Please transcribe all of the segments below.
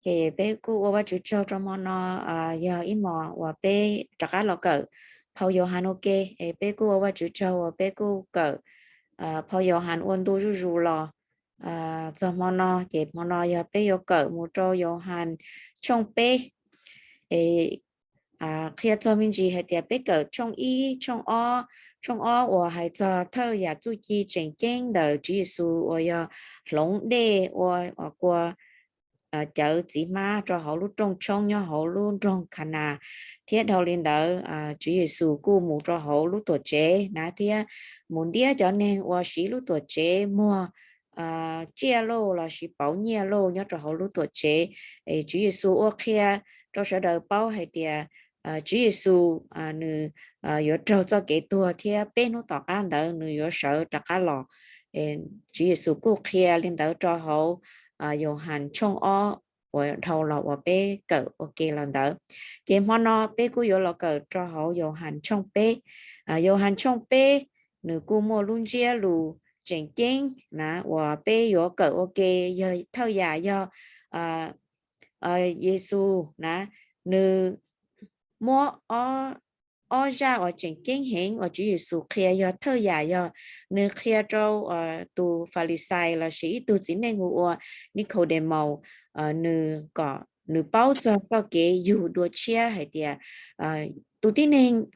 Ces peb kuj ua Vajtswv tsaug rau hmo no, yog ib hmos uas peb rov qab los kawm phau Yauhas ua ke. Es peb kuj ua Vajtswv tsaug uas peb kuj kawm phau Yauhas ua ntu zuj zus los txog hmo no. Ces hmo no yog peb yuav kawm mus rau Yauhas tshooj peb. Es qhia txog me ntsis hais tias peb kawm tshooj ib, tshooj ob, tshooj ob uas hais txog thawj yam txuj ci tseem ceeb ntawm Tswv Yexus uas yog hloov dej ua kua cawv txiv hmab rau hauv lub rooj tshoob nyob hauv lub nroog Khanas. Thiab dhau li ntawd, Tswv Yexus kuj mus rau hauv lub tuam tsev na thiab mus ntiab cov neeg uas siv lub tuam tsev muag tsiaj lauj lossis pauv nyiaj lauj nyob rau hauv lub tuam tsev. Tswv Yexus ua qhia rau sawv daws paub hais tias Tswv Yexus nws yuav raug txoj kev tuag thiab peb hnub tom qab ntawd nws yuav sawv rov qab los. Tswv Yexus kuj qhia li ntawd rau hauv Yauhas tshooj ob uas dhau los uas peb kawm ua ke los ntawd. Ces hmo no peb kuj yuav los kawm rau hauv Yauhas tshooj peb. Yauhas tshooj peb nws kuj muaj lub ntsiab lus tseem ceeb na uas peb yuav kawm ua ke, yog thawj yam yog Yexus na, nws muab ob zaj uas tseem ceeb heev uas Tswv Yexus qhia yog thawj yam yog nws qhia rau tus Falixais lossis ib tug txiv neej hu ua Nikaudemoos, nws kom nws paub txog txoj kev yug dua tshiab hais tias tus tib neeg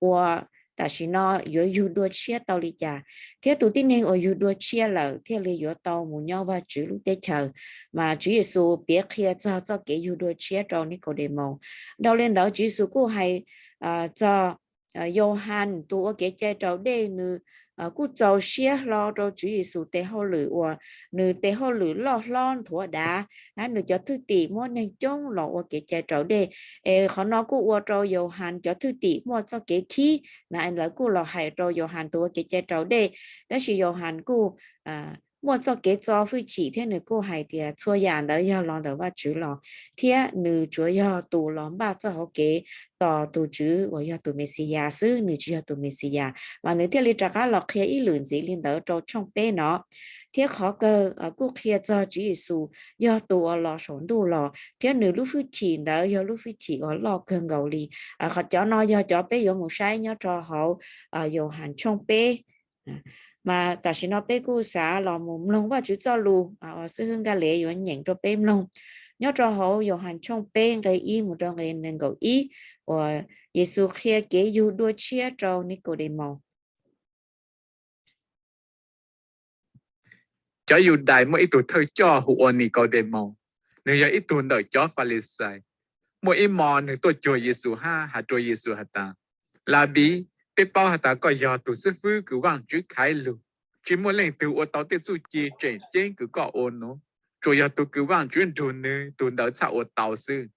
uas tam sim no yuav yug dua tshiab tau li cas, thiab tus tib neeg uas yug dua tshiab lawm thiaj li yuav tau mus nyob Vajtswv lub teb chaws. Mas Tswv Yexus piav qhia txog txoj kev yug dua tshiab rau Nikaudemoos. Dhau li ntawd Tswv Yexus kuj hais txog Yauhas tus ua kev cai raus dej, nws kuj txaus siab hlo rau Tswv Yexus tes hauj lwm uas nws tes hauj lwm loj hlob nthuav dav, nws cov thwj tim muab neeg coob los ua kev cai raus dej. Es qhov no kuj ua rau Yauhas cov thwj tim muaj txoj kev khib na, lawv kuj los hais rau Yauhas tus ua kev cai raus dej. Tab sis Yauhas kuj muaj txoj kev txo hwj chim thiab nws kuj hais tias txhua yam ntawd yog los ntawm Vajtswv los, thiab nws tsuas yog tus los npaj txoj hauv kev tos tus Tswv uas yog tus Mexiyas xwb, nws tsis yog tus Mexiyas. Mas nws thiaj li rov qab los qhia ib lwm ntxiv li ntawd rau tshooj peb no. Thiab qhov kawg kuj qhia txog Tswv Yexus yog tus uas los saum ntuj los, thiab nws lub hwj chim ntawd yog lub hwj chim uas loj kawg nkaus li. Qhov cov no yog cov peb yuav mus saib nyob rau hauv Yauhas tshooj peb. Mas tam sim no peb kuj xav los mus mloog Vajtswv txoj lus uas xib hwb Nkaj Lev yuav nyeem rau peb mloog nyob rau hauv Yauhas tshooj peb nqe ib mus rau nqe nees nkaum ib, uas Yexus qhia kev yug dua tshiab rau Nikaudemoos. Cov Yudais muaj ib tug thawj coj hu ua Nikaudemoos, nws yog ib tug ntawm cov Falixais. Muaj ib hmo nws tuaj cuag Yexus hab has rua Yexus has tas, Labi, peb paub has tas koj yog tug xib fwb kws Vaajtswv khaiv lug. Tsi muaj leej twg ua tau tej txuj ci tseem ceeb kws koj ua nuav, tsuas yog tug kws Vaajtswv nrug nwg tug ntawd txhaj ua tau xwb.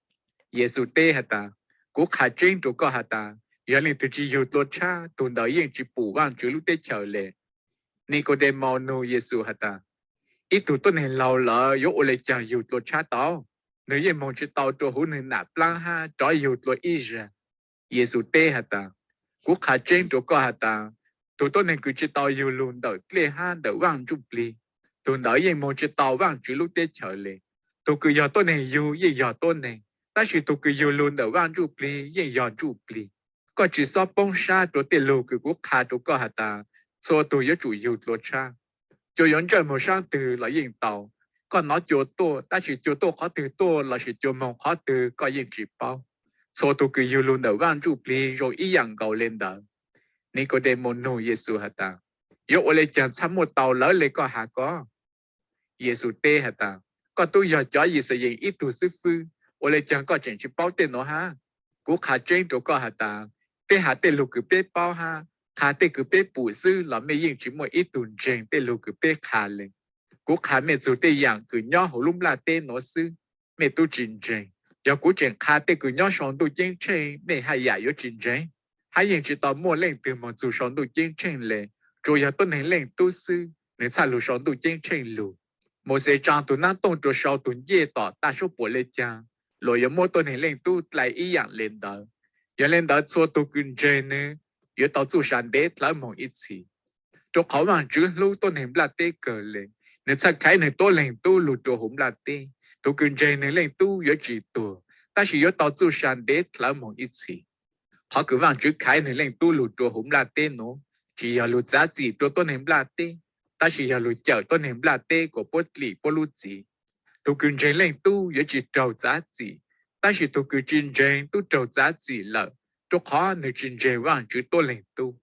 Yexus teb has tas, Kuv qha tseeb rua koj has tas, yog leej twg tsi yug dlua tshab, tug ntawd yeej tsi pum Vaajtswv lub teb chaws le. Nikaudemoos nug Yexus has tas, Ib tug tuab neeg laug lawm yuav ua le caag yug dlua tshab tau? Nwg yeej moog tsi tau rua huv nwg nam plaab hab rov yug dlua ib zag. Yexus teb has tas, Kuv qha tseeb rua koj has tas, tug tuab neeg kws tsi tau yug lug ntawm dlej hab ntawm Vaaj Ntsuj Plig, tug ntawd yeej moog tsi tau Vaajtswv lub teb chaws le. Tug kws yog tuab neeg yug yeej yog tuab neeg, tab sis tug kws yug lug ntawm Vaaj Ntsuj Plig yeej yog ntsuj plig. Koj tsi xob poob sab rua tej lug kws kuv qha rua koj has tas, txhua tug yuav tsum yug dlua tshab. Cua yuav ntsawj moog saab twg los yeej tau. Koj nov cua tuaj, tab sis cua tuaj qhov twg tuaj lossis cua moog qhov twg koj yeej tsi paub. Txhua tug kws yug lug ntawm Vaaj Ntsuj Plig zoo ib yaam nkaus le ntawd. Nikaudemoos nug Yexus has tas, Yuav ua le caag txhaj muaj tau lawv le koj has ko? Yexus teb has tas, Koj tub yog cov Yixalayees ib tug xwb fwb, ua le caag koj tseem tsi paub tej nuav hab? Kuv qha tseeb rua koj has tas, peb has tej lug kws peb paub hab qha tej kws peb pum xwb los mej yeej tsi muaj ib tug ntseeg tej lug kws peb qha le. Kuv qha mej txug tej yaam kws nyob huv lub nplaj teb nuav xwb, mej tub tsi ntseeg. Yog kuv tseem qha tej kws nyob sau ntuj ceeb tsheej, mej haj yaam yuav tsi ntseeg? Hab yeej tsi tau muaj leej twg moog txug sau ntuj ceeb tsheej le, tsuas yog tuab neeg Leej Tub xwb, nwg txhaj lug sau ntuj ceeb tsheej lug. Mauxes tsaa tug naab tooj rua sau tug ncej tom taj suab puam le caag, luas yuav muab tuab neeg Leej Tub dlai ib yaam le ntawd. Yog le ntawd txhua tug kws ntseeg nwg yuav tau txuj sa ntev dlawb moog ib txhis. Rua qhov Vaajtswv hlub tuab neeg nplaj teb kawg le, nwg txhaj khaiv nwg tuab Leej Tub lug rua huv nplaj teb. Tus kws ntseeg Nwg Leej Tub yuav tsis tuag, tab sis yuav tau txuj sa ntev dlawv moog ib txhis. Qhov kws Vaajtswv khaiv Nwg Leej Tub lug rua huv nplaj teb nuav, tsis yog lug txav txim rua tuab neeg nplaj teb, tab sis yog lug cawm tuab neeg nplaj teb kuas puab dlim puab lub txim. Tus kws ntseeg Leej Tub yuav tsis raug txav txim, tab sis tus kws tsis ntseeg tub raug txav txim lawm, rua qhov nwg tsis ntseeg Vaajtswv tuab Leeg Tub.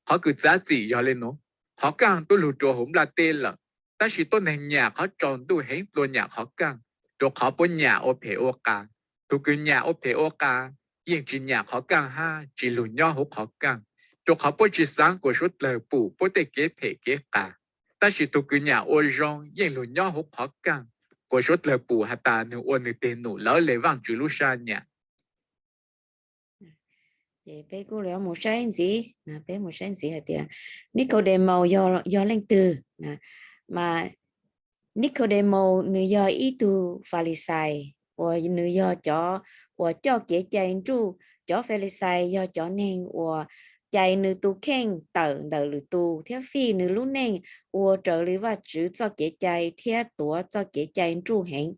Qhov kws txav txim yog le nuav: Qhov kaaj tub lug rua huv nplaj teb lawm, tab sis tuab neeg nyam qhov tsaus ntuj heev dlua nyam qhov kaaj, rua qhov puab nyam ua phem ua qa. Tus kws nyam ua phem ua qa yeej tsis nyam qhov kaaj hab tsis lug nyob huv qhov kaaj, rua qhov puab tsis xaav kuas suav dlawg pum puab tej kev phem kev qa. Tab sis tus kws nyam ua zoo yeej lug nyob huv qhov kaaj, kuas suav dlawg pum has tas nwg ua nwg teg num lawv le Vaajtswv lub sab nyam. Ces peb kuj yuav mus saib ntxiv, peb mus saib ntxiv hais tias Nikaudemaus yog leej twg. Mas Nikaudemaus nws yog ib tug Falixais, uas nws yog cov uas coj kev cai nruj. Cov Falixais yog cov neeg uas cais nws tus kheej tawm ntawm lwm tus thiab fij nws lub neej ua raws li Vajtswv txoj kev cai thiab tuav txoj kev cai nruj heev.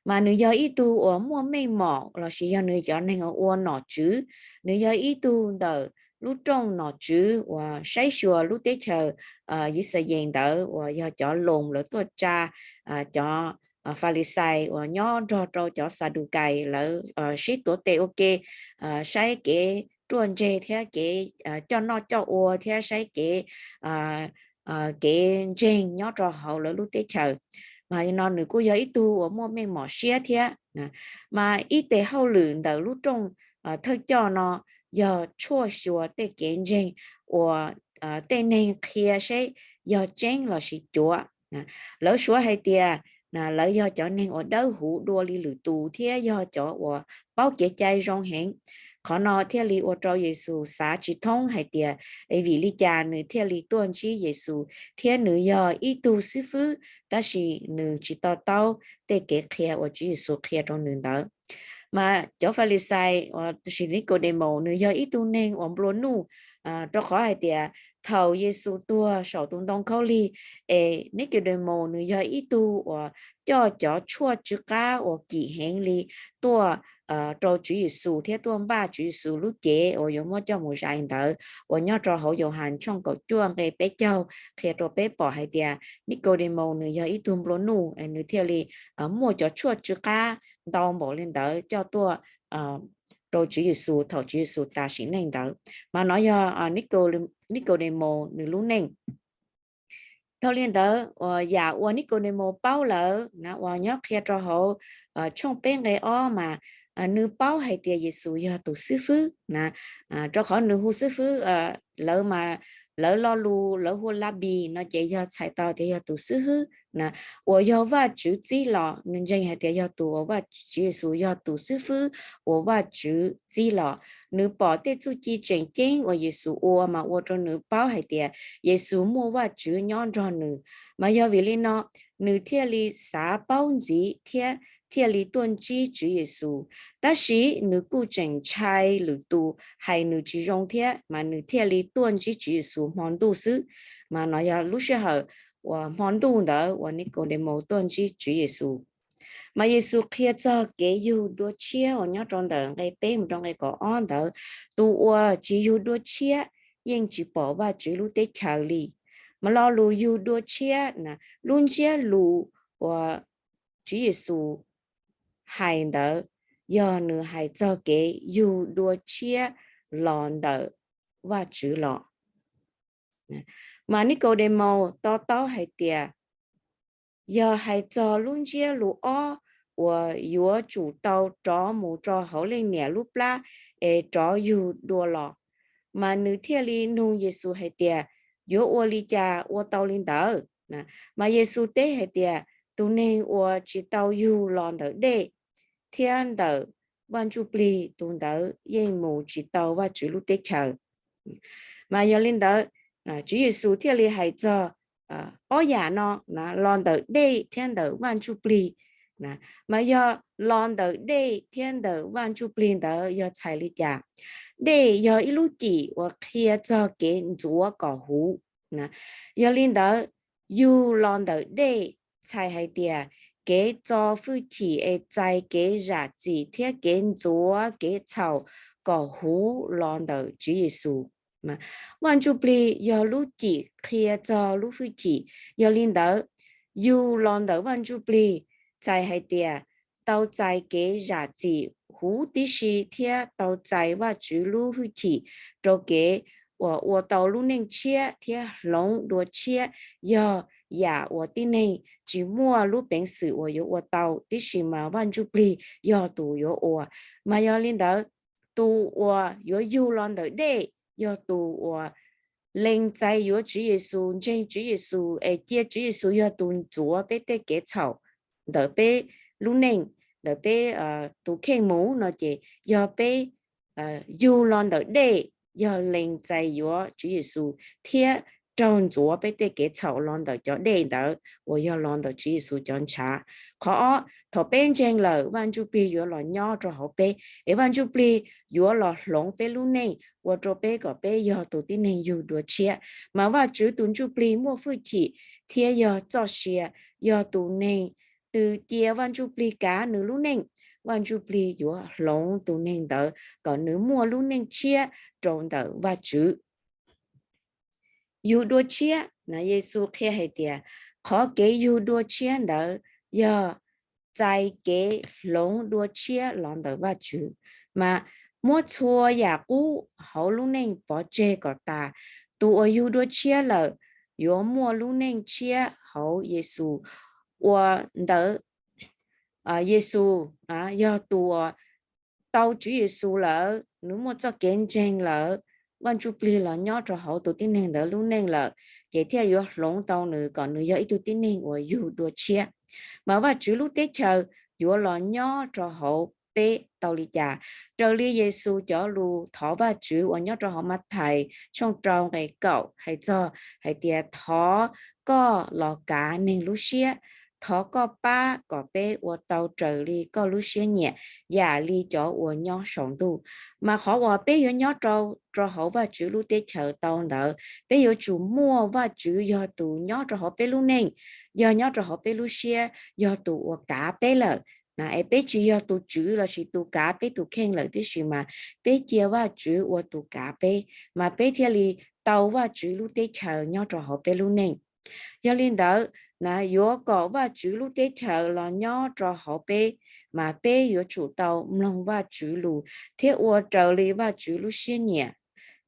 Mas nws yog ib tug uas muaj meej mom lossis yog nws cov neeg uas ua nom tswv. Nws yog ib tug ntawm lub rooj nom tswv uas saib xyuas lub teb chaws Yixalayees ntawd uas yog cov Loos lawv tuaj tsa cov Falixais uas nyob nrog rau cov Xadukais lawv sib tuav tes ua ke, saib kev ruaj ntseg thiab kev coj noj coj ua thiab saib kev kev ntseeg nyob rau hauv lawv lub teb chaws. Mas no nws kuj yog ib tug uas muaj meej mom siab thiab. Mas ib tes hauj lwm ntawm lub rooj thawj coj no yog tshuaj xyuas tej kev ntseeg uas tej neeg qhia seb yog tseeb lossis cuav. Lawv suav hais tias lawv yog cov neeg uas dawb huv dua li lwm tus thiab yog cov uas paub kev cai zoo heev. Qhov no thiaj li ua rau Yexus xav tsis thoob hais tias vim li cas nws thiaj li tuaj ntsib Yexus thiab nws yog ib tug xib fwb, tab sis nws tsis to taub tej kev qhia uas Tswv Yexus qhia rau nws ntawd. Mas cov Falixais, sis Nikaudemaus nws yog ib tug neeg uas nplua nuj, rau qhov hais tias thaum Yexus tuag saum tus ntoo khaub lig, es Nikaudemaus nws yog ib tug uas coj cov tshuaj tsw qab uas kim heev li tuaj rau Tswv Yexus thiab tuaj npaj Tswv Yexus lub cev uas yuav muab coj mus zais ntawd, uas nyob rau hauv Yauhas tshooj kaum cuaj nqe peb caug qhia rau peb pom hais tias Nikaudemaus nws yog ib tug nplua nuj, nws thiaj li muaj cov tshuaj tsw qab ntau npaum li ntawd coj tuaj rau Tswv Yexus thaum Tswv Yexus tas sim neej ntawd. Mas no yog Nikaudemaus nws lub neej. Dhau li ntawd uas yam uas Nikaudemaus paub lawm na uas nyob qhia rau hauv tshooj peb nqe ob mas nws paub hais tias Yexus yog tus xib fwb na, rau qhov nws hu xib fwb, lawv mas lawv lo lus lawv hu Labi no ces yog txhais tau tias yog tus xib fwb na, uas yog Vajtswv txib los. Nws ntseeg hais tias yog tus uas Tswv Yexus yog tus xib fwb uas Vajtswv txib los. Nws pom tej txuj ci tseem ceeb uas Yexus ua mas ua rau nws paub hais tias Yexus muaj Vajtswv nyob nrog nws. Mas yog vim li no nws thiaj li xav paub ntxiv thiab thiaj li tuaj ntsib Tswv Yexus. Tab sis nws kuj tseem ntshai lwm tus hais nws tsis zoo thiab mas nws thiaj li tuaj ntsib Tswv Yexus hmo ntuj xwb. Mas no yog lub sij hawm uas hmo ntuj ntawd uas Nikaudemaus tuaj ntsib Tswv Yexus. Mas Yexus qhia txog kev yug dua tshiab uas nyob rau ntawm nqe peb mus rau nqe kaum ob ntawd, tus uas tsis yug dua tshiab yeej tsis pom Vajtswv lub teb chaws li. Mas lo lus yug dua tshiab na, lub ntsiab lus uas Tswv Yexus hais ntawd yog nws hais txog kev yug dua tshiab los ntawm Vajtswv los. Mas Nikaudemaus to taub hais tias yog hais txog lub ntsiab lus ob uas yuav tsum tau rov mus rau hauv leej niam lub plab es rov yug dua los, mas nws thiaj li nug Yexus hais tias, yuav ua li cas ua tau li ntawd? Mas Yexus teb hais tias, tus neeg uas tsis tau yug los ntawm dej thiab ntawm Vaj Ntsujplig, tus ntawd yeej mus tsis tau Vajtswv lub teb chaws. Mas yog li ntawd, Tswv Yexus thiaj li hais txog ob yam no, los ntawm dej thiab ntawm Vaj Ntsujplig. Mas yog los ntawm dej thiab ntawm Vaj Ntsujplig ntawd yog txhais li cas? Dej yog ib lub cim uas qhia txog kev ntxuav kom huv. Yog li ntawd, yug los ntawm dej txhais hais tias kev txo fwj chim es txais kev zam txim thiab kev ntxuav kev txhaum kom huv los ntawm Tswv Yexus. Vaj Ntsuj Plig yog lub cim qhia txog lub fwj chim, yog li ntawd, yug los ntawm Vaj Ntsuj Plig txhais hais tias tau txais kev zam txim huv tib si thiab tau txais Vajtswv lub fwj chim rau kev uas ua tau lub neej tshiab thiab hloov dua tshiab, yog yam uas tib neeg tsis muaj lub peev xwm uas yuav ua tau tib si mas Vaj Ntsuj Plig yog tus yuav ua. Mas yog li ntawd, tus uas yuav yug los ntawm dej yog tus uas lees txais yuav Tswv Yexus, ntseeg Tswv Yexus es cia Tswv Yexus yog tus ntxuav peb tej kev txhaum ntawm peb lub neej, ntawm peb tus kheej mus no ces yog peb yug los ntawm dej, yog lees txais yuav Tswv Yexus thiab raug ntxuav peb tej kev txhaum los ntawm cov dej ntawd uas yog los ntawm Tswv Yexus cov ntshav. Qhov ob, thaum peb ntseeg lawm Vaj Ntsuj Plig yuav los nyob rau hauv peb, es Vaj Ntsuj Plig yuav los hloov peb lub neej ua rau peb kom peb yog tus tib neeg yug dua tshiab. Mas Vajtswv tus Ntsuj Plig muaj fwj chim thiab yog txoj sia, yog tus neeg twg cia Vaj Ntsuj Plig kav nws lub neej, Vaj Ntsuj Plig yuav hloov tus neeg ntawd kom nws muaj lub neej tshiab rau ntawm Vajtswv. Yug dua tshiab, Yexus qhia hais tias qhov kev yug dua tshiab ntawd yog txais kev hloov dua tshiab los ntawm Vajtswv, mas muab txhua yam qub hauv lub neej pov tseg kom tas. Tus uas yug dua tshiab lawm yuav muaj lub neej tshiab hauv Yexus. Ua ntawd, Yexus yog tus uas tau Tswv Yexus lawm, nws muaj txoj kev ntseeg lawm, Vaj Ntsuj Plig los nyob rau hauv tus tib neeg ntawd lub neej lawm, ces thiaj yuav hloov tau nws kom nws yog ib tug tib neeg uas yug dua tshiab. Mas Vajtswv lub teb chaws yuav los nyob rau hauv peb tau li cas? Raws li Yexus cov lus thov Vajtswv uas nyob rau hauv Mathais tshooj rau nqe kaum hais txog hais tias, thov koj los kav neeg lub siab, thov koj pab kom peb ua tau raws li koj lub siab nyiam, yam li cov uas nyob saum ntuj. Mas qhov uas peb yuav nyob rau, rau hauv Vajtswv lub teb chaws tau ntawd, peb yuav tsum muaj Vajtswv yog tus nyob rau hauv peb lub neej, yog nyob rau hauv peb lub siab, yog tus uas kav peb lawm. Es peb tsis yog tus tswv lossis tus kav peb tus kheej lawm tib si, mas peb cia Vajtswv ua tus kav peb, mas peb thiaj li tau Vajtswv lub teb chaws nyob rau hauv peb lub neej. Yog li ntawd, yuav kom Vajtswv lub teb chaws los nyob rau hauv peb, mas peb yuav tsum tau mloog Vajtswv lus thiab ua raws li Vajtswv lub siab nyiam.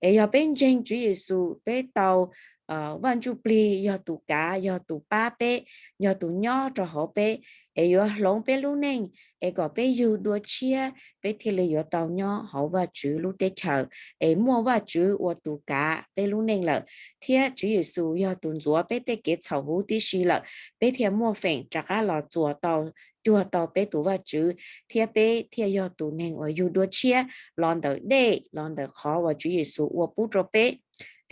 Es yog peb ntseeg Tswv Yexus, peb tau Vaj Ntsuj Plig yog tus kav, yog tus pab peb, yog tus nyob rau hauv peb, es yuav hloov peb lub neej, es kom peb yug dua tshiab, peb thiaj li yuav tau nyob hauv Vajtswv lub teb chaws, es muaj Vajtswv ua tus kav peb lub neej lawm, thiab Tswv Yexus yog tus ntxuav peb tej kev txhaum huv tib si lawm, peb thiaj muaj feem rov qab los txuas tau, cuag tau peb tus Vajtswv, thiab peb thiaj yog tus neeg uas yug dua tshiab los ntawm dej, los ntawm qhov uas Tswv Yexus ua pub rau peb,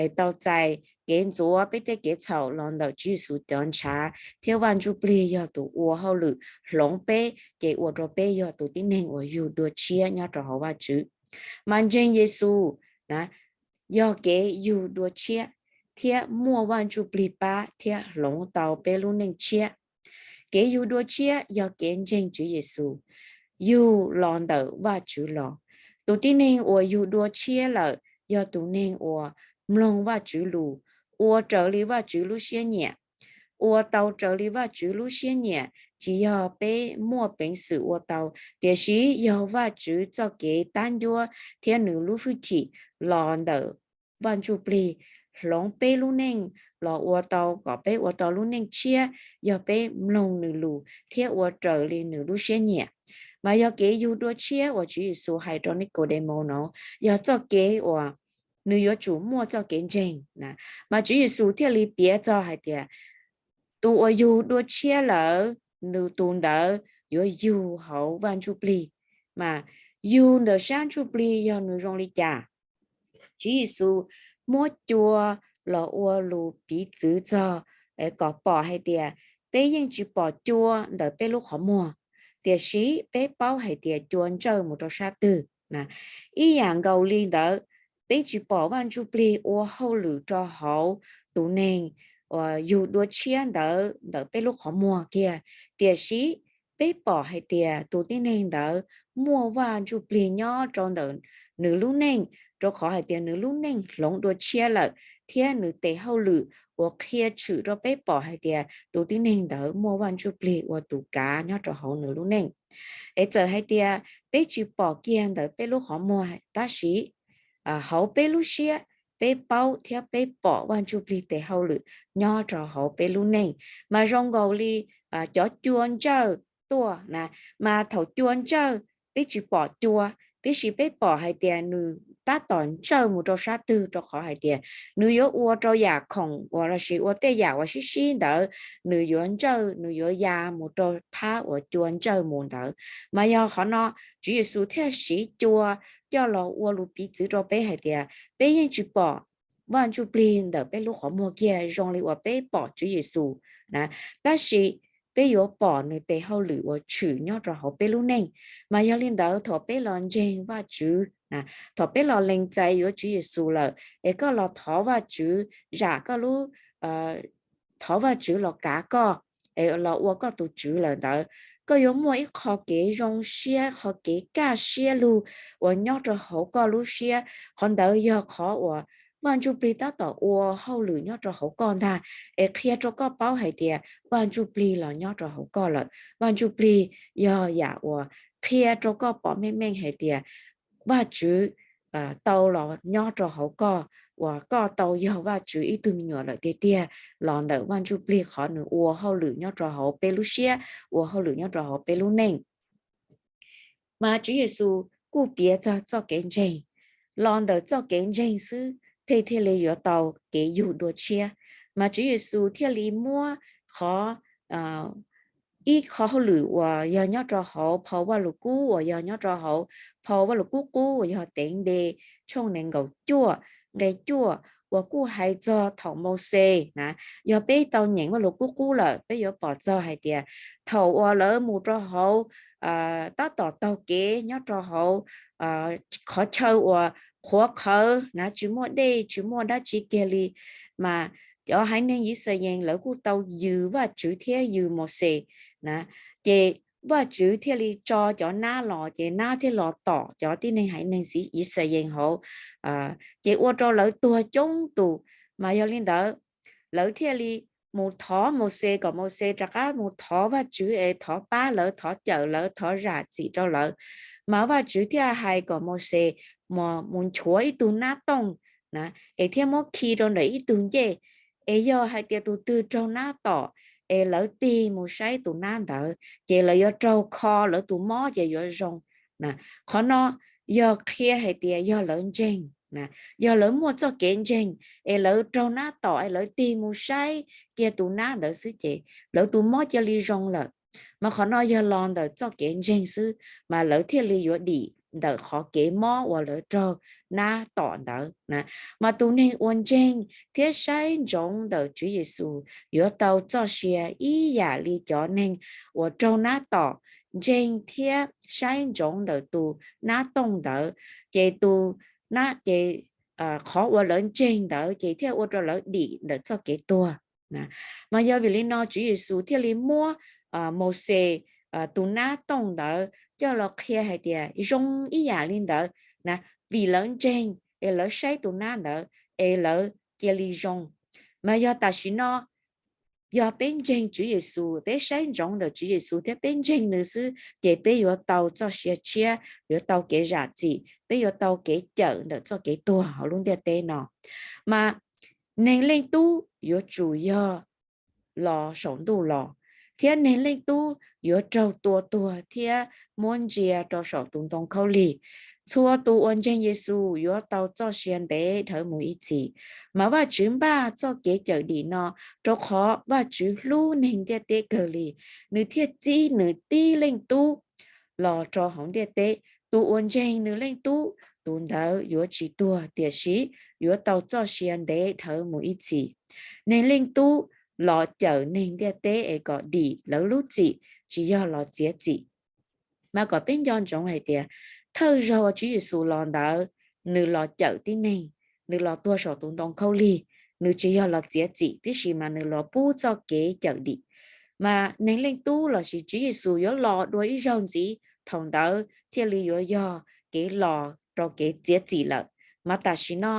es tau txais kev ntxuav peb tej kev txhaum los ntawm Tswv Yexus cov ntshav, thiab Vaj Ntsuj Plig yog tus ua hauj lwm hloov peb, ces ua rau peb yog tus tib neeg uas yug dua tshiab nyob rau hauv Vajtswv. Mas ntseeg Yexus na, yog kev yug dua tshiab, thiab muaj Vaj Ntsuj Plig pab thiab hloov tau peb lub neej tshiab. Kev yug dua tshiab yog kev ntseeg Tswv Yexus, yug los ntawm Vajtswv los. Tus tib neeg uas yug dua tshiab lawm yog tus neeg uas mloog Vajtswv lus, ua raws li Vajtswv lub siab nyiam. Ua tau raws li Vajtswv lub siab nyiam tsis yog peb muaj peev xwm ua tau, tiam sis yog Vajtswv txoj kev tab ncuab thiab nws lub hwj chim los ntawm Vaj Ntsuj Plig hloov peb lub neej los ua tau kom peb ua tau lub neej tshiab, yog peb mloog nws lus thiab ua raws li nws lub siab nyiam. Mas yog kev yug dua tshiab uas Tswv Yexus hais rau Nikaudemaus no, yog txoj kev uas nws yuav tsum muaj txoj kev ntseeg na. Mas Tswv Yexus thiaj li piav txog hais tias, tus uas yug dua tshiab lawm, nws tus ntawd yuav yug hauv Vaj Ntsuj Plig. Mas yug ntawm sab ntsuj plig yog nws zoo li cas? Tswv Yexus muab cua los ua lus piv txwv txog kom pom hais tias peb yeej tsis pom cua ntawm peb lub qhov muag, tiam sis peb paub hais tias cua ntsawj mus rau sab twg. Ib yam nkaus li ntawd, peb tsis pom Vaj Ntsuj Plig ua hauj lwm rau hauv tus neeg yug dua tshiab ntawd ntawm peb lub qhov muag kiag, tiam sis peb pom hais tias tus tib neeg ntawd muaj Vaj Ntsujplig nyob rau ntawm nws lub neej, rau qhov hais tias nws lub neej hloov dua tshiab lawm, thiab nws tes hauj lwm uas qhia tshwm rau peb pom hais tias tus tib neeg ntawd muaj Vaj Ntsujplig ua tus kav nyob rau hauv nws lub neej. Es txawm hais tias peb tsis pom kiag ntawm peb lub qhov muag, tab sis hauv peb lub siab peb paub thiab peb pom Vaj Ntsujplig tes hauj lwm nyob rau hauv peb lub neej. Mas zoo nkaus li cov cua ntsawj tuaj na, mas thaum cua ntsawj peb tsis pom cua, tiam sis peb pom hais tias nws tab tom ntsawj mus rau sab twg, rau qhov hais tias nws yuav ua rau yam khoom uas lossis ua tej yam uas sib sib ntawd, nws yuav ntsawj, nws yuav ya mus rau phab uas cua ntsawj mus ntawd. Mas yog qhov no Tswv Yexus thiaj siv cua coj los ua lus piv txwv rau peb hais tias peb yeej tsis pom Vaj Ntsujplig ntawm peb lub qhov muag kiag zoo li uas peb pom Tswv Yexus na, tab sis peb yuav pom nws tes hauj lwm uas tshwm nyob rau hauv peb lub neej. Mas yog li ntawd thaum peb los ntseeg Vajtswv, thaum peb los lees txais yuav Tswv Yexus lawm, es koj los thov Vajtswv zam koj lub, thov Vajtswv los kav koj, los ua koj tus Tswv lawm ntawd, koj yuav muaj ib qho kev zoo siab, qhov kev kaj siab lug uas nyob rau hauv koj lub siab. Qhov ntawd yog qhov uas Vaj Ntsujplig tab tom ua hauj lwm nyob rau hauv koj ntag, es qhia rau koj paub hais tias Vaj Ntsujplig los nyob rau hauv koj lawm. Vaj Ntsujplig yog yam uas qhia rau koj pom meej meej hais tias Vajtswv tau los nyob rau hauv koj, uas koj tau yog Vajtswv ib tug me nyuam lawm tiag tiag los ntawm Vaj Ntsujplig qhov nws ua hauj lwm nyob rau hauv peb lub siab, ua hauj lwm nyob rau hauv peb lub neej. Mas Tswv Yexus kuj piav txog txoj kev ntseeg, los ntawm txoj kev ntseeg xwb peb thiaj li yuav tau kev yug dua tshiab. Mas Tswv Yexus thiaj li muab qhov ib qho hauj lwm uas yog nyob rau hauv phau Vajluskub uas yog nyob rau hauv phau Vajluskub Qub uas yog teev npe tshooj nees nkaum cuaj nqe cuaj uas kuj hais txog thaum Mauxes na. Yog peb tau nyeem Vajluskub Qub lawm peb yuav pom txog hais tias thaum uas lawv mus rau hauv, tab tom taug kev nyob rau hauv qhov chaw uas qhuav qhawv na, tsis muaj dej tsis muaj dab tsi kiag li, mas cov haiv neeg Yixalayees lawv kuj tau yws Vajtswv thiab yws Mauxes na, ces Vajtswv thiaj li tso cov nab los, ces nab thiaj los tom cov tib neeg haiv neeg Yixalayees hauv, ces ua rau lawv tuag coob tus. Mas yog li ntawd lawv thiaj li mus thov Mauxes kom Mauxes rov qab mus thov Vajtswv es thov pab lawv, thov cawm lawv, thov zam txim rau lawv. Mas Vajtswv thiaj hais kom Mauxes mus nchuav ib tug nab tooj na, es thiab muab khi rau ntawm ib tug ncej, es yog hais tias tus twg raug nab tom es lawv tig mus saib tus nab ntawd ces lawv yuav raug kho, lawv tus mob ces yuav zoo. Qhov no yog qhia hais tias yog lawv ntseeg, yog lawv muaj txoj kev ntseeg es lawv raug nab tom es lawv tig mus saib kiag tus nab ntawd xwb ces lawv tus mob cia li zoo lawm. Mas qhov no yog los ntawm txoj kev ntseeg xwb mas lawv thiaj li yuav dim ntawm qhov kev mob uas lawv raug nab tom ntawd na. Mas tus neeg uas ntseeg thiab saib ntsoov ntawm Tswv Yexus yuav tau txoj sia ib yam li cov neeg uas raug nab tom ntseeg thiab saib ntsoov ntawm tus nab tooj ntawd, ces tus nab ces qhov uas lawv ntseeg ntawd ces thiaj ua rau lawv dim ntawm txoj kev tuag. Mas yog vim li no Tswv Yexus thiaj li muab Mauxes tus nab tooj ntawd coj los qhia hais tias zoo ib yam li ntawd na, vim lawv ntseeg es lawv saib tus nab ntawd es lawv cia li zoo. Mas yog tam sim no yog peb ntseeg Tswv Yexus, peb saib ntsoov ntawm Tswv Yexus thiab peb ntseeg nws xwb ces peb yuav tau txoj sia tshiab, yuav tau kev zam txim, peb yuav tau kev cawm ntawm txoj kev tuag hauv lub ntiaj teb no. Mas Neeg Leej Tub yuav tsum yog los saum ntuj los, thiab Neeg Leej Tub yuav raug tua tuag thiab muab ntsia rau saum tus ntoo khaub lig. Txhua tus uas ntseeg Yexus yuav tau txoj sia ntev dhawv mus ib txhis. Mas Vajtswv npaj txoj kev cawm dim no rau qhov Vajtswv hlub neeg ntiaj teb kawg li, nws thiaj txib nws tib Leej Tub los rau hauv ntiaj teb. Tus uas ntseeg nws Leej Tub, tus ntawd yuav tsis tuag, tiam sis yuav tau txoj sia ntev dhawv mus ib txhis. Neeg Leej Tub los cawm neeg ntiaj teb es kom dim lawv lub txim, tsis yog los txiav txim. Mas kom peb nco ntsoov hais tias thawj zaug Tswv Yexus los ntawd, nws los cawm tib neeg, nws los tuag saum tus ntoo khaub lig, nws tsis yog los txiav txim tib si mas nws los pub txoj kev cawm dim. Mas Neeg Leej Tub lossis Tswv Yexus yuav los dua ib zaug ntxiv, thaum ntawd thiaj li yuav yog kev los rau kev txiav txim lawm. Mas tam sim no,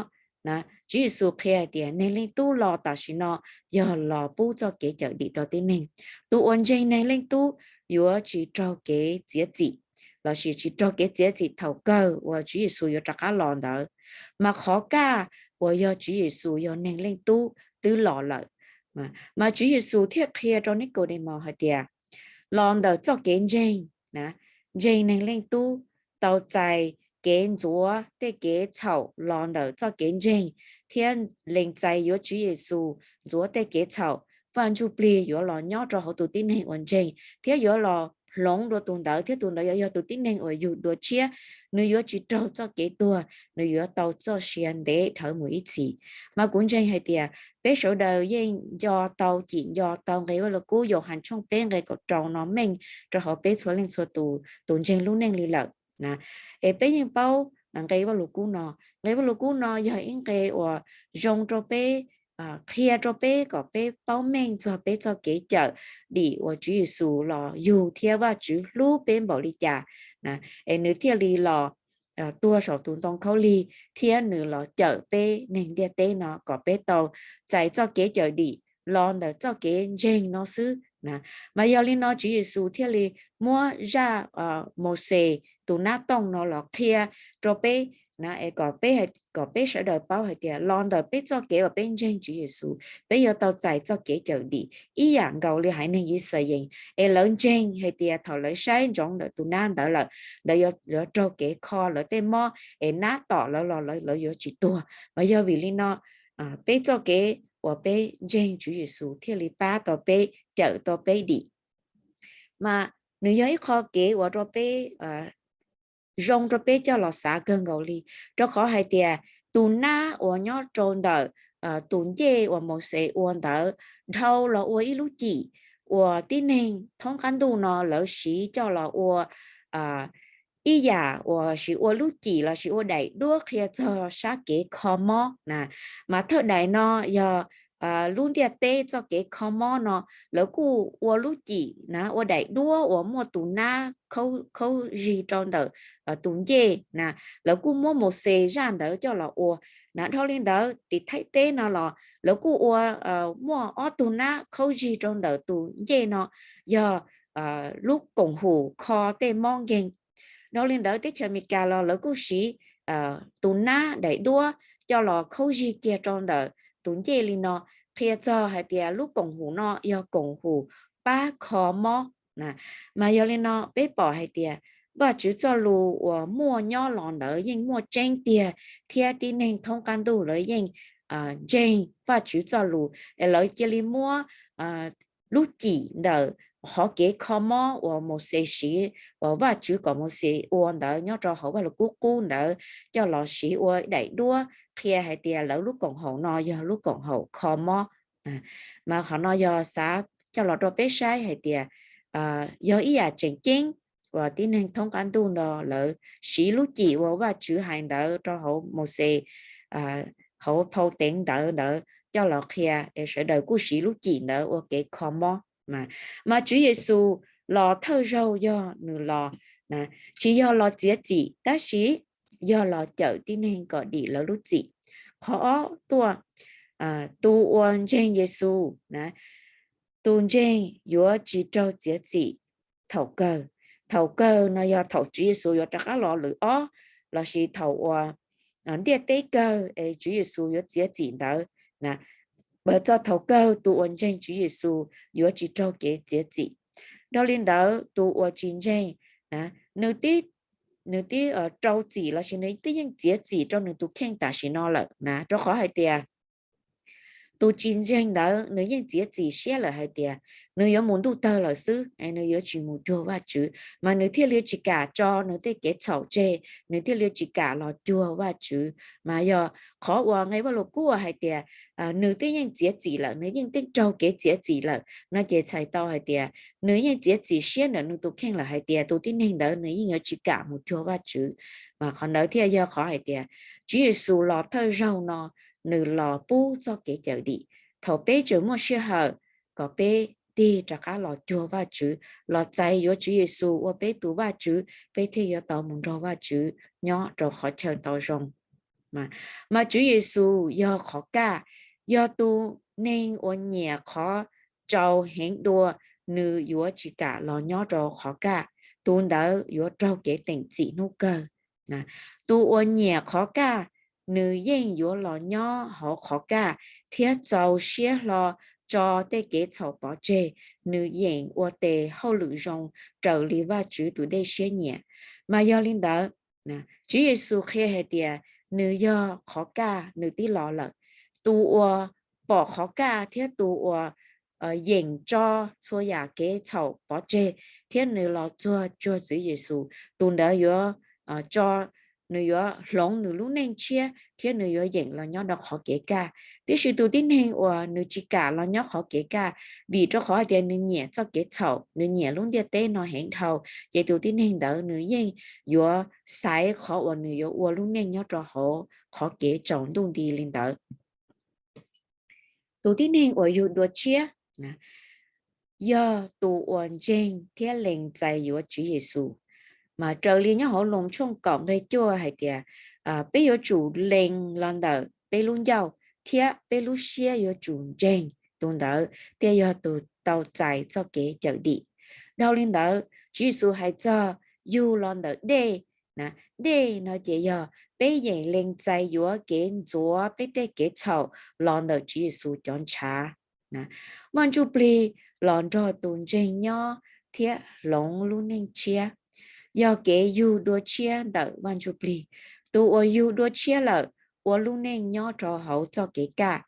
Tswv Yexus qhia hais tias Neeg Leej Tub los tam sim no yog los pub txoj kev cawm dim rau tib neeg. Tus uas ntseeg Neeg Leej Tub yuav tsis raug kev txiav txim, lossis tsis raug kev txiav txim thaum kawg uas Tswv Yexus yuav rov qab los ntawd. Mas qhov kaj uas yog Tswv Yexus yog Neeg Leej Tub twb los lawm. Mas Tswv Yexus thiaj qhia rau Nikaudemus hais tias, los ntawm txoj kev ntseeg, ntseeg Neeg Leej Tub, tau txais kev ntxuav tej kev txhaum los ntawm txoj kev ntseeg, thiab lees txais yuav Tswv Yexus ntxuav tej kev txhaum, Vaj Ntsujplig yuav los nyob rau hauv tus tib neeg uas ntseeg thiab yuav los hloov dua tus ntawd, thiab tus ntawd yuav yog tus tib neeg uas yug dua tshiab. Nws yuav tsis raug txoj kev tuag, nws yuav tau txoj sia ntev dhawv mus ib txhis. Mas kuv ntseeg hais tias peb sawv daws yeej nco tau, cim nco tau nqe Vaj Lug Kub Yauhas tshooj peb nqe kaum rau no meej rau hauv peb txhua leej txhua tus tus ntseeg lub neej li lawm. Es peb yeej paub nqe Vaj Lug Kub no. Nqe Vaj Lug Kub no yog ib nqe uas zoo rau peb, qhia rau peb kom peb paub meej txog peb txoj kev cawm dim uas Tswv Yexus los yug thiab Vajtswv hlub peb npaum li cas, es nws thiaj li los tuag saum tus ntoo khaub lig thiab nws los cawm peb neeg ntiaj teb no kom peb tau txais txoj kev cawm dim los ntawm txoj kev ntseeg no xwb. Mas yog li no Tswv Yexus thiaj li muab zaj Mauxes tus nab tooj no los qhia rau peb, es kom peb, kom peb sawv daws paub hais tias los ntawm peb txoj kev uas peb ntseeg Tswv Yexus, peb yuav tau txais txoj kev cawm dim ib yam nkaus li haiv neeg Yixalayees es lawv ntseeg hais tias thaum lawv saib ntsoov ntawm tus nab ntawd lawm, lawv yuav raug kev kho lawv tej mob es nab tom lawv los lawv yuav tsis tuag. Mas yog vim li no peb txoj kev uas peb ntseeg Tswv Yexus thiaj li pab tau peb, cawm tau peb dim. Mas nws yog ib qho kev uas rau peb, zoo rau peb coj los xav kawg nkaus li, rau qhov hais tias tus nab uas nyob rau ntawm tus ncej uas Mauxes ua ntawd dhau los ua ib lub cim uas tib neeg thoob qab ntuj no lawv siv coj los ua ib yam uas siv ua lub cim lossis ua daim duab qhia txog sab kev kho mob na. Mas thawj daim no yog lub ntiaj teb txoj kev kho mob no, lawv kuj ua lub cim na, ua daim duab uas muaj tus nab khaub zig rau ntawm tus ncej na. Lawv kuj muab Mauxes zaj ntawd coj los ua na. Dhau li ntawd tim Thaib teb no los lawv kuj ua, muaj ob tug nab khaub zig rau ntawm tus ncej no, yog lub koom hum kho tej mob nkeeg. Dhau li ntawd teb chaws Amelikas los lawv kuj siv tus nab daim duab coj los khaub zig kiag rau ntawm tus ncej li no, qhia txog hais tias lub koom hum no yog koom hum pab kho mob. Mas yog li no peb pom hais tias Vajtswv txoj lus uas muaj nyob los ntawd yeej muaj tseeb tiag, thiab tib neeg thoob qab ntuj lawv yeej ntseeg Vajtswv txoj lus, lawv cia li muab lub cim ntawm qhov kev kho mob uas Mauxes siv, uas Vajtswv kom Mauxes ua ntawd nyob rau hauv Vaj Lug Kub Qub ntawd coj los siv ua daim duab qhia hais tias lawv lub koom haum no yog lub koom haum kho mob. Mas qhov no yog xav coj los rau peb saib hais tias yog ib yam tseem ceeb uas tib neeg thoob qab ntuj no lawv siv lub cim uas Vajtswv hais ntawd rau hauv Mauxes, hauv phau teev ntawv ntawd coj los qhia, es sawv daws kuj siv lub cim ntawd ua kev kho mob. Mas Tswv Yexus los thawj zaug yog nws los, tsis yog los txiav txim tab sis yog los cawm tib neeg kom dim lawv lub txim. Qhov ob tuaj, tus uas ntseeg Yexus na, tus ntseeg yuav tsis raug txiav txim thaum kawg. Thaum kawg no yog thaum Tswv Yexus yuav rov qab los lwm ob lossis thaum uas ntiaj teb kawg es Tswv Yexus yuav txiav txim ntawd na. Txog thaum kawg tus uas ntseeg Tswv Yexus yuav tsis raug kev txiav txim. Dhau li ntawd tus uas tsis ntseeg na, nws tib, nws tib rau txim lossis nws tib yeej txiav txim rau nws tus kheej tam sim no lawm na, rau qhov hais tias tus tsis ntseeg ntawd nws yeej txiav txim siab lawm hais tias nws yuav mus ntuj tawg lawm xwb, nws yuav tsis mus cuag Vajtswv, mas nws thiaj li tsis kam tso nws tej kev txhaum tseg, nws thiaj li tsis kam los cuag Vajtswv. Mas yog qhov uas nqe Vaj Lug Kub hais tias nws twb yeej txiav txim lawm, nws yeej twb raug kev txiav txim lawm no ces txhais tau hais tias nws yeej txiav txim siab ntawm nws tus kheej lawm hais tias tus tib neeg ntawd nws yeej yuav tsis kam mus cuag Vajtswv. Mas qhov ntawd thiaj yog qhov hais tias Tswv Yexus los thawj zaug no nws los pub txoj kev cawm dim. Thaum peb tseem muaj sij hawm, kom peb tig rov qab los cuag Vajtswv, los txais yuav Tswv Yexus ua peb tus Vajtswv, peb thiaj yuav tau mus nrog Vajtswv nyob rau qhov chaw tau zoo. Mas Tswv Yexus yog qhov kaj, yog tus neeg uas nyiam qhov tsau heev dua, nws yuav tsis kam los nyob rau qhov kaj, tus ntawd yuav raug kev teem txim hnub kawg. Tus uas nyiam qhov kaj, nws yeej yuav los nyob hauv qhov kaj thiab txaus siab hlo tso tej kev txhaum pov tseg, nws yeem ua tes hauj lwm zoo raws li Vajtswv tus dej siab nyiam. Mas yog li ntawd, Tswv Yexus qhia hais tias nws yog qhov kaj, nws twb los lawm. Tus uas pom qhov kaj thiab tus uas yeem tso txhua yam kev txhaum pov tseg thiab nws los txog cuag Tswv Yexus, tus ntawd yuav tso, nws yuav hloov nws lub neej tshiab thiab nws yuav yeem los nyob rau qhov kev kaj. Tiam sis tus tib neeg uas nws tsis kam los nyob qhov kev kaj, vim rau qhov hais tias nws nyiam txoj kev txhaum, nws nyiam lub ntiaj teb no heev dhau, ces tus tib neeg ntawd nws yeej yuav xaiv qhov uas nws yuav ua lub neej nyob rau hauv qhov kev tsaus ntuj nti li ntawd. Tus tib neeg uas yug dua tshiab yog tus uas ntseeg thiab lees txais yuav Tswv Yexus. Mas raws li nyob hauv Loos tshooj kaum nqe cuaj hais tias, peb yuav tsum lees los ntawm peb lub ncauj, thiab peb lub siab yuav tsum ntseeg, tus ntawd thiaj yog tus tau txais txoj kev cawm dim. Dhau li ntawd, Tswv Yexus hais txog yug los ntawm dej. Dej no ces yog peb yeem lees txais yuav kev ntxuav peb tej kev txhaum los ntawm Tswv Yexus cov ntshav. Vaj Ntsuj Plig los nrog tus ntseeg nyob thiab hloov lub neej tshiab, yog kev yug dua tshiab ntawm Vaj Ntsuj Plig. Tus uas yug dua tshiab lawm ua lub neej nyob rau hauv txoj kev kaj,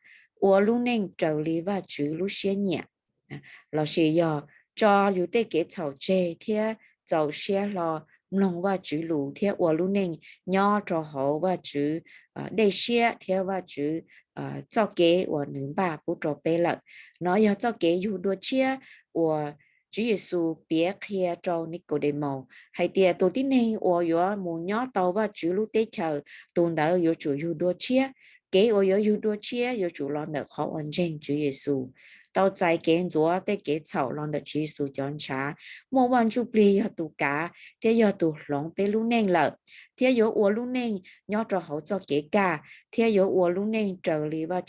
ua lub neej raws li Vajtswv lub siab nyiam, lossis yog tso yus tej kev txhaum tseg thiab txaus siab hlo mloog Vajtswv lus thiab ua lub neej nyob rau hauv Vajtswv dej siab thiab Vajtswv txoj kev uas nws npaj pub rau peb lawm. No yog txoj kev yug dua tshiab uas Tswv Yexus piav qhia rau Nikaudemoos hais tias tus tib neeg uas yuav mus nyob tau Vajtswv lub teb chaws, tus ntawd yuav tsum yug dua tshiab. Kev uas yuav yug dua tshiab yuav tsum los ntawm qhov uas ntseeg Tswv Yexus, tau txais kev ntxuav tej kev txhaum los ntawm Tswv Yexus cov ntshav, muaj Vaj Ntsuj Plig yog tus kav thiab yog tus hloov peb lub neej lawm, thiab yuav ua lub neej nyob rau hauv txoj kev kaj, thiab yuav ua lub neej raws li Vaj